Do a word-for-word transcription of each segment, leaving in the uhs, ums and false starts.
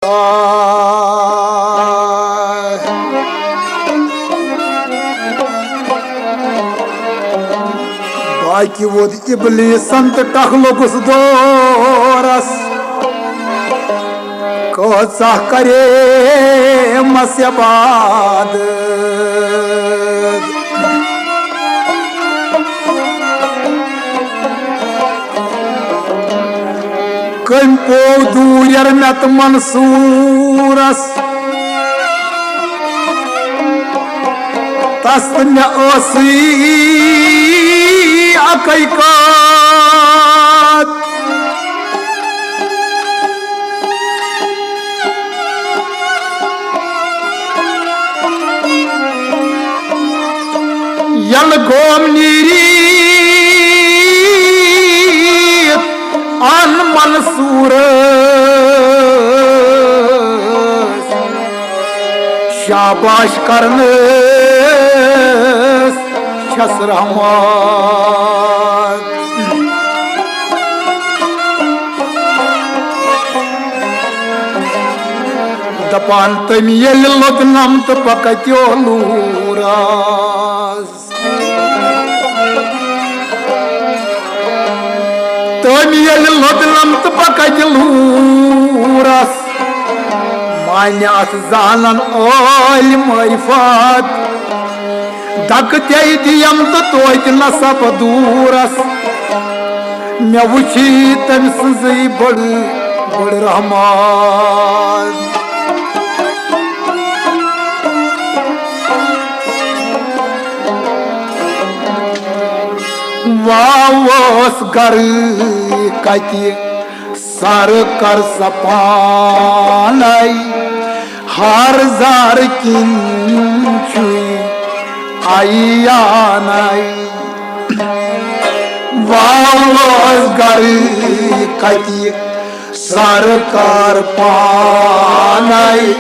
باقی ووت ابلیسن تہٕ ٹکھ لوٚگُس دورس۔ کۭژاہ کرے مس عبادت۔ کٔمۍ پوو دوٗرٮ۪ر مےٚ تہٕ منصوٗرس۔ تس تہٕ مےٚ ٲسٕے اکٕے کتھ۔ یلہٕ گوم نیٖرِتھ ان منصوٗرس، شاباش کرنس چھس رحمان۔ دپان تٔمۍ ییٚلہِ لوٚدنم تہٕ بہٕ کتیو لوٗرس۔ تٔمۍ ییٚلہِ لوٚدنم تہٕ بہٕ کتہِ لوٗرس۔ مانہِ اتھ زانن عٲلۍ معرفت۔ دکہٕ تے دِیم تہٕ توتہِ نسا بہٕ دوٗرس۔ مےٚ وُچھی تٔمۍ سٕنٛزٕے بٔڑ، بٔڑ رحمان۔ واوس گرٕ کتہِ سر کر سا پانے، ہر زار کِنۍ چھُے عیانے۔ واوس گرٕ کتہِ سر کر پانے،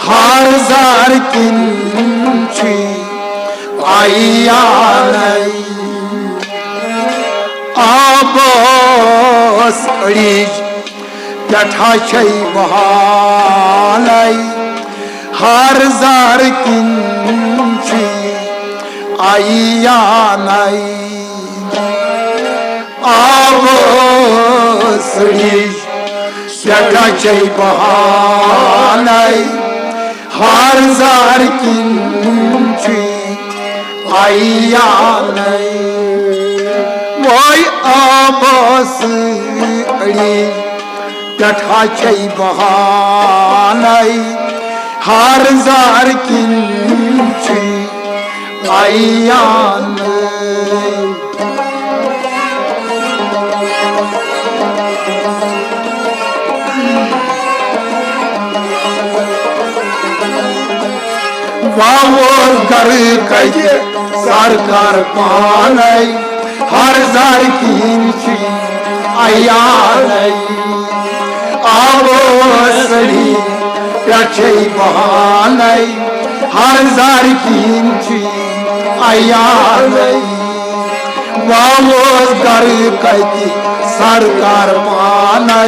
ہر زار کِنۍ چھُے عیانے۔ آبس أڑِج پٮ۪ٹھا چھے بہانے، ہر زار کِنۍ چھُے عیانے۔ آبس أڑِج پٮ۪ٹھا چھے بہانے، ہر زار کِنۍ چھُے عیانے۔ وای آبس أڑِج پٮ۪ٹھا چھے بہانے، ہر زار کِنۍ چھُے عیانے۔ واوس گرٕ کتہِ سر کر پانے، ہر زار کِنۍ چھُے عیانے۔ آبس أڑِج پٮ۪ٹھے بہانے، ہر زار کِنۍ چھُے عیانے۔ واوس گرٕ کتہِ سر کر پانے۔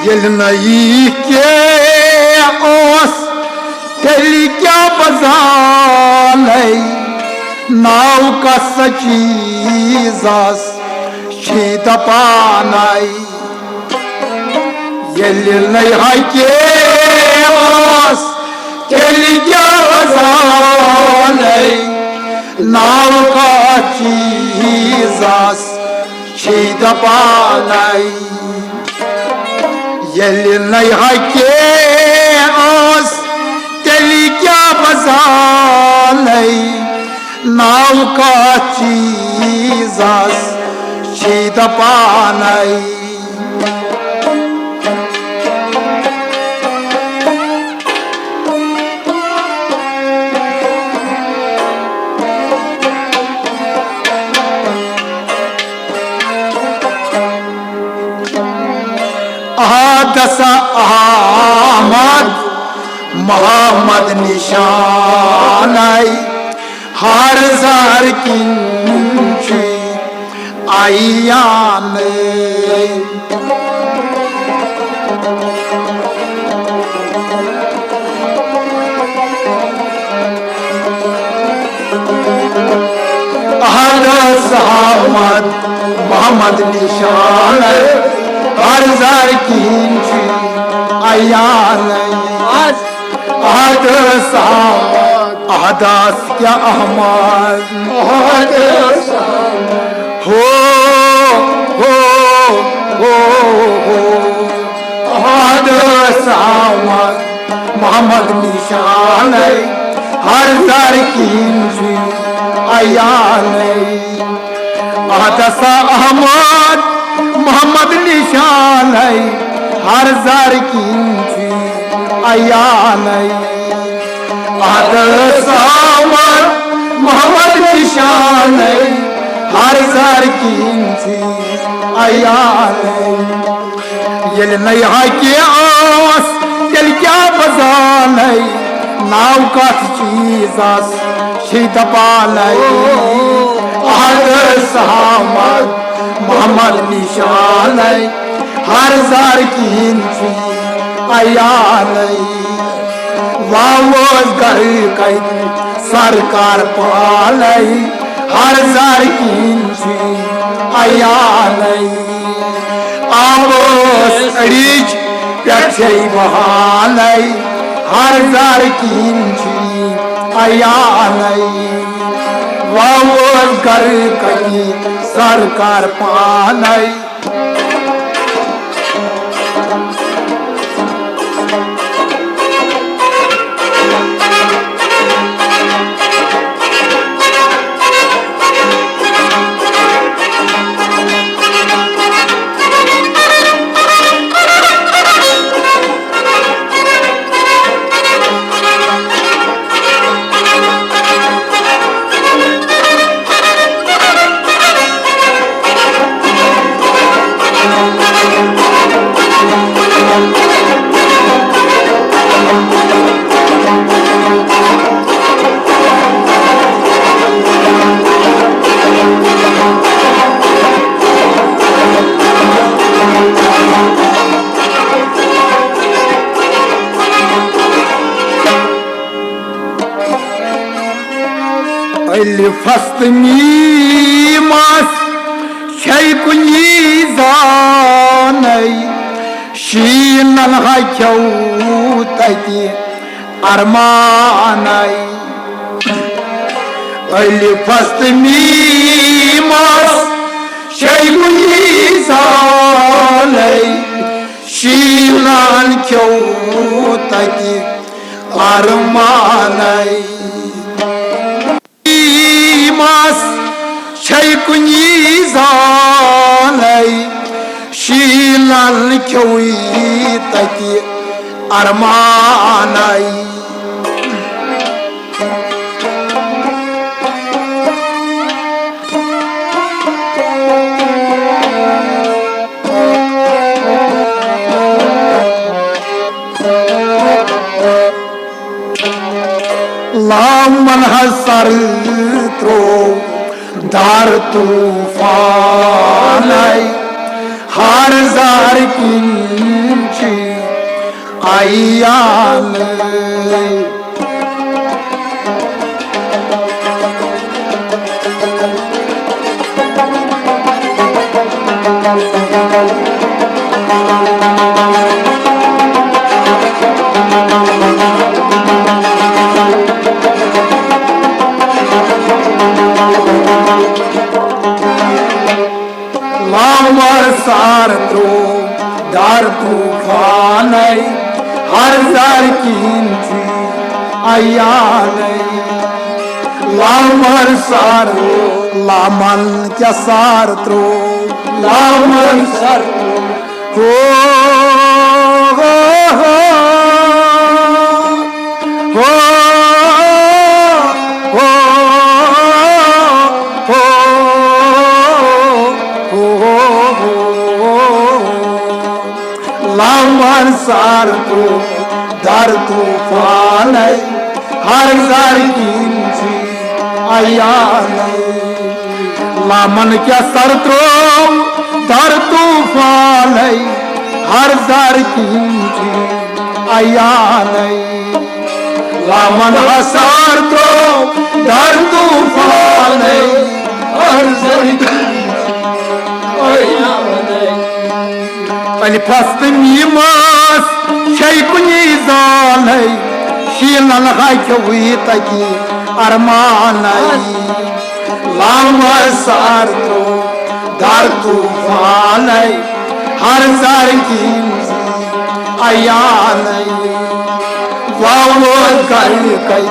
ییٚلہِ نہٕ یی کینٛہہ اوس، تیٚلہِ کیٛاہ بہٕ زانَے ناو کَس چیٖزَس چھی دَپانَے۔ ییٚلہِ نَے ہا کینٛہہ اوس، تیٚلہِ کیٛاہ زانَے ناو کَتھ چیٖزَس چھِ دَپانَے۔ ییٚلہِ نَے حقے ٲس، تیٚلہِ کیٛاہ بہٕ زانَے ناو کَتھ چیٖزَس چھِ دَپانَے۔ احدث احمد محمد نشانَے، ہر زار کِنۍ چھُے عیانَے۔ احدث احمد محمد نشانَے، ہر زار کِنۍ چھُے عیانَے۔ احدث احمد، احدث کیٛاہ احمد؟ احدث احمد۔ ہو، ہو، ہو، ہو۔ احدث احمد محمد نشانَے، ہر زار کِنۍ چھُے عیانَے۔ احدث احمد محمد نشانَے، ہر زار کِنۍ چھُے عیانَے۔ احدث احمد محمد نشانَے، ہر زار کِنۍ چھُے عیانَے۔ ییٚلہِ نَے حقے ٲس، تیٚلہِ کیٛاہ بہٕ زانَے ناو کَتھ چیٖزَس چھِ دَپانَے۔ احدث احمد محمد نشانَے، ہر زار کِنۍ چھُے عیانَے۔ واوس گرٕ کَتہِ سرکار پانَے، ہر زار کِنۍ چھُے عیانَے۔ آبس اڑِچ پٮ۪ٹھ چھے بہانَے، ہر زار کِنۍ چھُے عیانَے۔ واوس گرٕ کَتہِ سرکار پانَے۔ الفس تہٕ میٖمس چھے کُنی زانَے، شیٖنن ہا کھیوٚو تتہِ ارمانَے۔ الفس تہٕ میٖمس چھے کُنی زانَے، شیٖنن کھیوٚو تتہِ ارمانَے۔ میٖمس چھے کُنی زانَے، شیٖنن کھیوٚوٕے تتہِ ارمانَے۔ لامن حظ سر ترو دار طوفانَے، ہر زار کِنۍ چھِ عیانَے۔ سار ترو در طوفانَے، ہر زر کِنۍ چھُ عیانَے۔ لامن سار ترو، لامن کیا سار ترو، لامن سار ترو۔ ہو، ہو، ہو، ہو، ہو، ہو، ہو، ہو۔ لامن سار ترو در طوفانَے، ہر زر کِنۍ چھُ عیانَے۔ لامن کیا سر ترو در طوفانَے، ہر زر کِنۍ چھُ عیانَے۔ لامن ہسار ترو در طوفانَے، ہر زر کِنۍ چھُ عیانَے۔ الفس تہٕ میٖمس چھے کُنی زانَے، شیٖنن ہا کھیوٚوٕے تَتہِ ارمانَے۔ لامن سار ترو در طوفانَے، ہر زر کِنۍ چھُ عیانَے۔ ووت گرٕ کَتہِ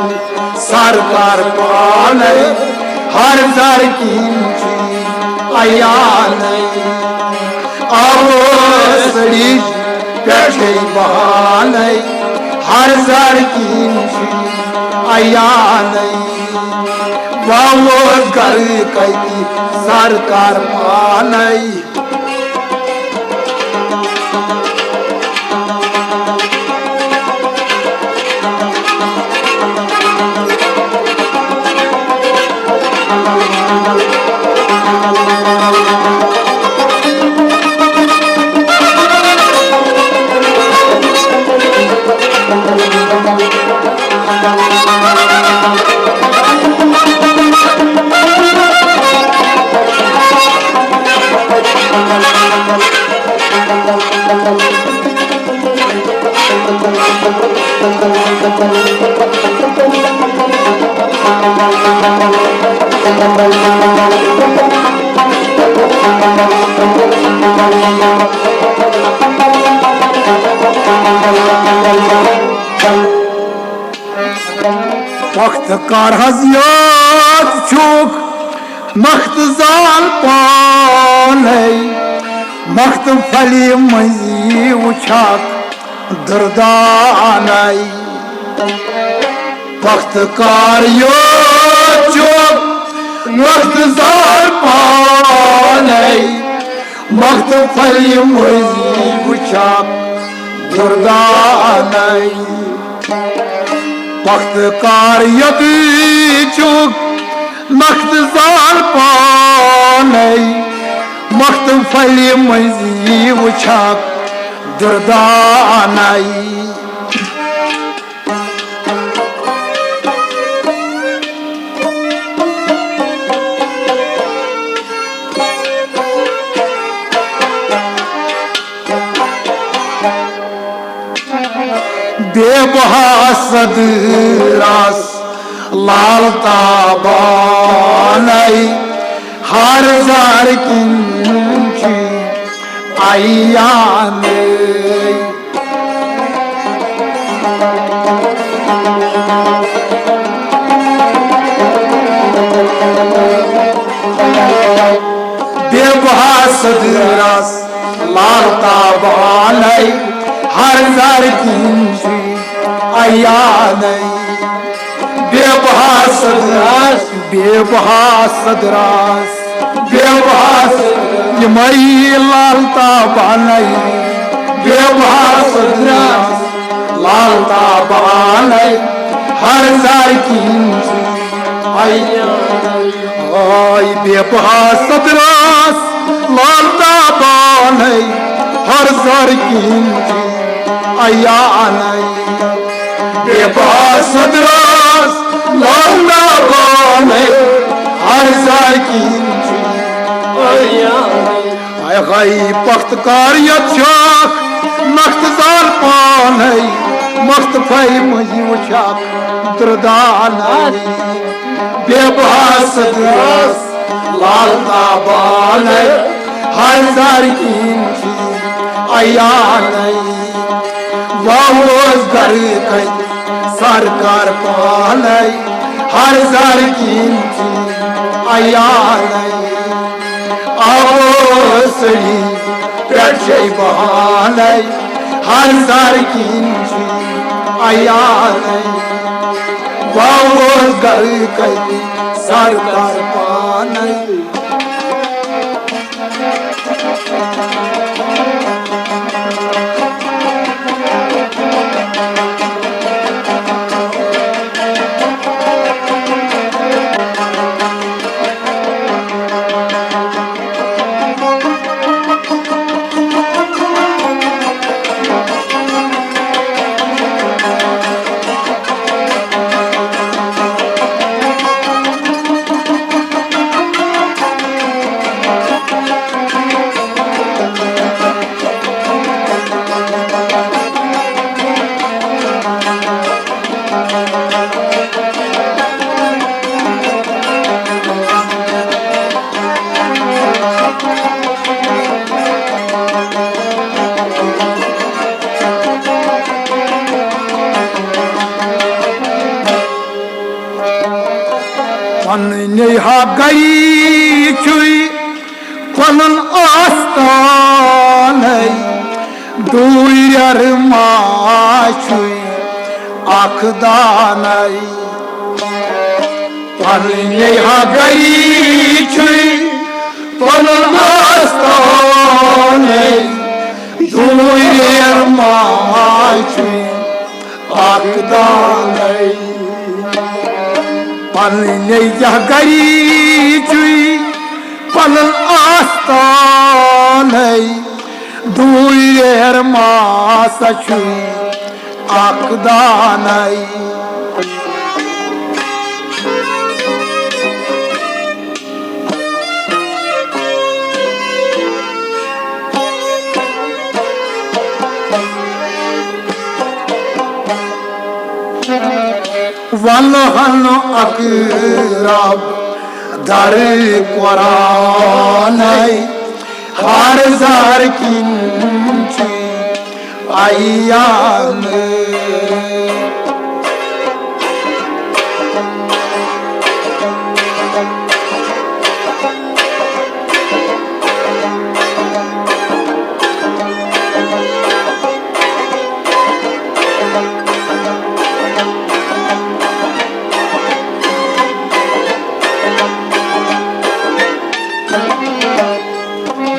سرکار پانَے، ہر زر کِنۍ چھُ عیانَے۔ آوس سڑی پٮ۪ٹھَے بہانَے، ہر زر کِنۍ چھُ عیانَے۔ ووت گرٕ کَتہِ سرکار پانَے۔ وقت کر حض یاد چھُکھ مخت زال پانے، مخت پھلی منزی وچھاک دردانے۔ وقت کار یاد چھُکھ مخت زال پانے، مخت پھلی منزی وچھاک دردانے۔ وقت کار یاد چھُکھ مخت زال پانے، مخت پھلی منزی وچھاک دردانے۔ بے بہا صدراس لال تابانے، ہر زار کِنۍ چھُ عیانے۔ بے بہا صدراس لال تابانے، ہر زار کِنۍ چھُ عیانے۔ بے بہا صدراس، بے بہا صدراس، بے بہا صدراس، یِمے لال تابانے۔ بے بہا صدراس لال تابانے، ہر زار کِنۍ چھُ عیانے۔ آے بے بہا صدراس لال تابانے، ہر زار کِنۍ چھُ عیانے۔ بے بہا صدراس لال تابانے، ہر زار کِنۍ چھُ عیانے۔ ہاے ہاے پختکار یتھ چھاکھ، مخت زال پانے، مخت پھلہِ منزی وچھاکھ دردانے۔ بے بہا صدراس لال تابانے، ہر زار کِنۍ چھُ عیانٕے۔ وۄنۍ اوس گرٕ کتہِ سرکار پانے، ہر زار کِنۍ چھُ عیانٕے۔ آوو سڑی پٮ۪ٹھ چھے بہانے، ہر زار کِنۍ چھُ عیانٕے۔ وۄنۍ اوس گرٕ کتہِ سرکار پانے۔ پننے ہا گری چھُے پنُن آستانَے، دوٗرٮ۪ر ما چھُے اکھ دانَے۔ پننے ہا گری چھُے پنُن آستانَے، دوٗرٮ۪ر ما چھُے اکھ دانَے۔ پننے یہٕ گری چھُے پنُن آستانَے، دوٗرٮ۪ر ما سا چھُے اکھ دانَے۔ ونہن اقرب در قرآنَے، ہر زار کِنۍ چھُے عیانٕے۔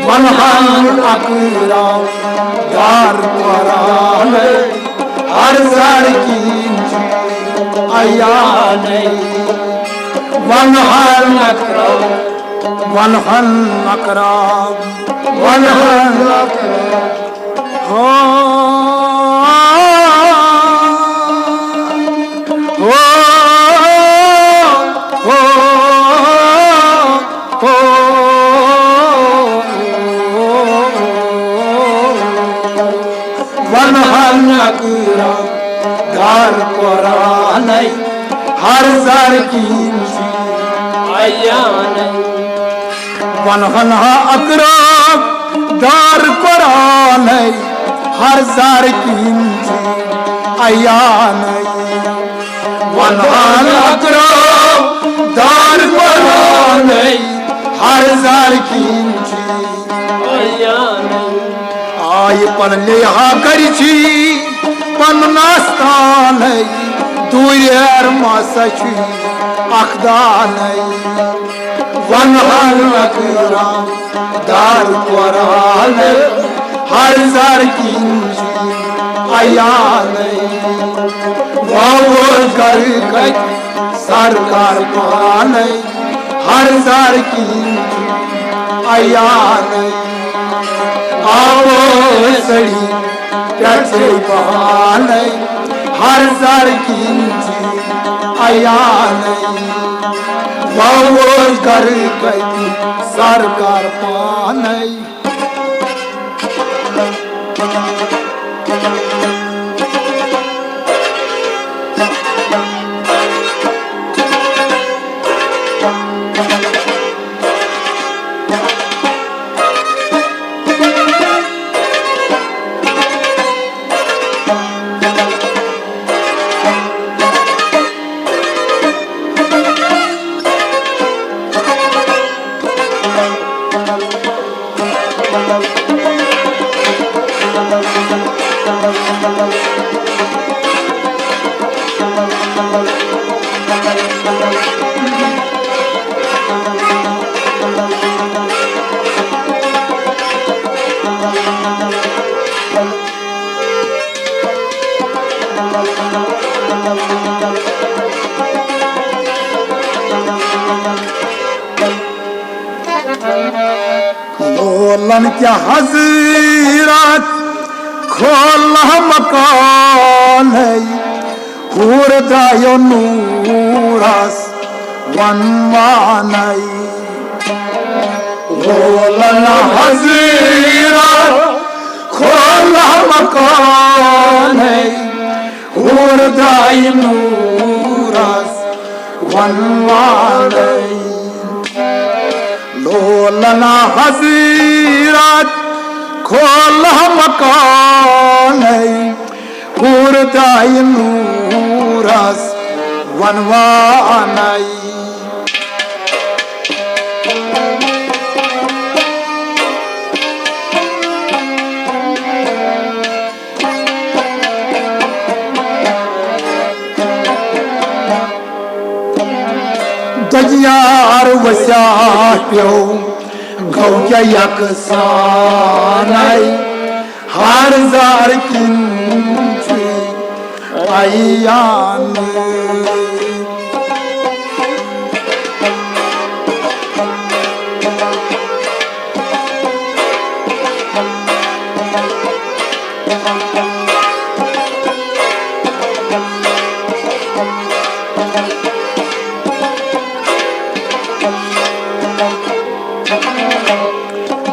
ونہن اقرب در قرآنَے، ہر زار کِنۍ چھُے عیانٕے۔ ونہن اقرب، ونہن اقرب، ونہن اقرب۔ ہو، ہو، ہو، ہو۔ ونہن اقرب در قرآنَے، ہر زار کِنۍ چھُے عیانٕے۔ ونہن ہا اقرب در قرآنَے، ہر زار کِنۍ چھُے عیانٕے۔ ونہن اقرب در قرآنَے، ہر زار کِنۍ چھُے عیانٕے۔ آیہِ پننے ہا گرِ چھُے پنُن آستانٕے، دوٗرٮ۪ر ما سا چھُے اکھ دانَے۔ ونہن اقرب در قرآنَے، ہر زار کِنۍ چھُے عیانٕے۔ وۄنۍ اوس گرٕ کتہِ سرکار پانے، ہر زار کِنۍ چھُے عیانٕے۔ آوو سڑی پٮ۪ٹھ چھے بہانے، ہر زار کِنۍ چھُے عیانٕے۔ وۄنۍ اوس گرٕ کتہِ سرکار پانے۔ لن کیا حضرت کھولہ مکانَے، حور درایو نورس ونوانَے۔ لولن حضرت کھولہ مکانَے، حور درایہِ نورس ونوانَے۔ لولن حضرت کھولہ مکانَے، حور درایہِ نورس ونوانَے۔ دگیار وسیا پیو، گو کیا یکسانَے، ہر زار کِنۍ چھُ عیان۔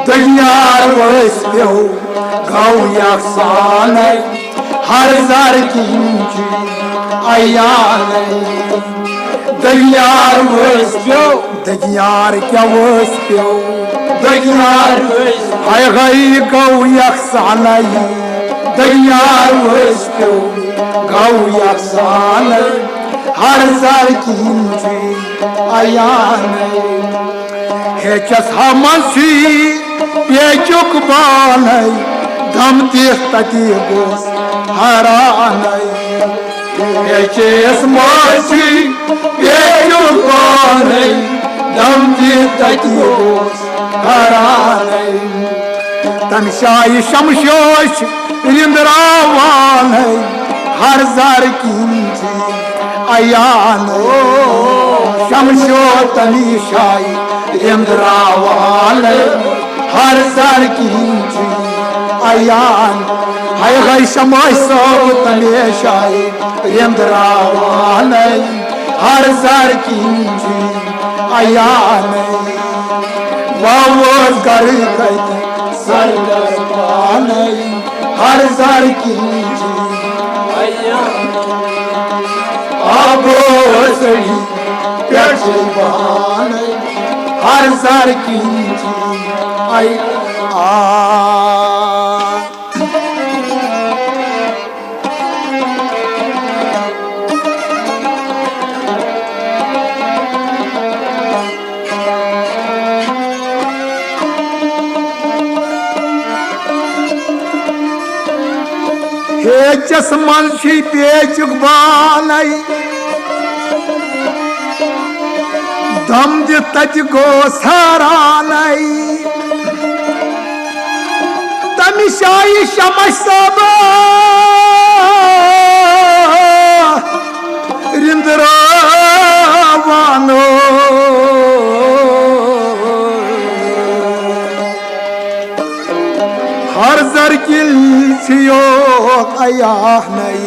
دگیار وسیا پیو، گو یکسانَے، ہر زار کِنۍ چھُ عیانَے۔ دگیار وسیا پیو، دگیار کیا وسیا پیو، دگیار وسیا پیو۔ ہاے ہاے گو یکسانَے، دگیار وسیا پیو، گو یکسانَے، ہر زار کِنۍ چھُ عیانَے۔ ہیچس ہمسی پیچُک بانَے، دم دِتھ تتی گوس حیرانَے۔ ہیچس ماسی پیچُک بانَے، دم دِتھ تتی گوس حیرانَے۔ تمہِ شایہِ شمشوش رندراوانَے، ہر زار کِنۍ چھُ عیانَے۔ شمشو تمہِ شایہِ رندراوانَے، ہر زار کِنۍ چھُ عیان۔ ہاے ہاے شماش صٲب تمہِ شایہِ رندراوانَے، ہر زار کِنۍ چھُ عیانَے۔ واوس گرٕ کتہِ سرگر پانَے، ہر زار کِنۍ چھُ عیان۔ آبو سڑی پٮ۪ٹھ چھِ بہانَے، ہر زار کِنۍ چھُ عیان۔ آ۔ ہیچس منٛز چھُے پیچُک بانَے، دم دِتھ تتہِ گوس حیرانَے۔ تمہِ شایہِ شمش صٲب رندراوانو، ہر زار کِنۍ چھُ یوت عیانَے۔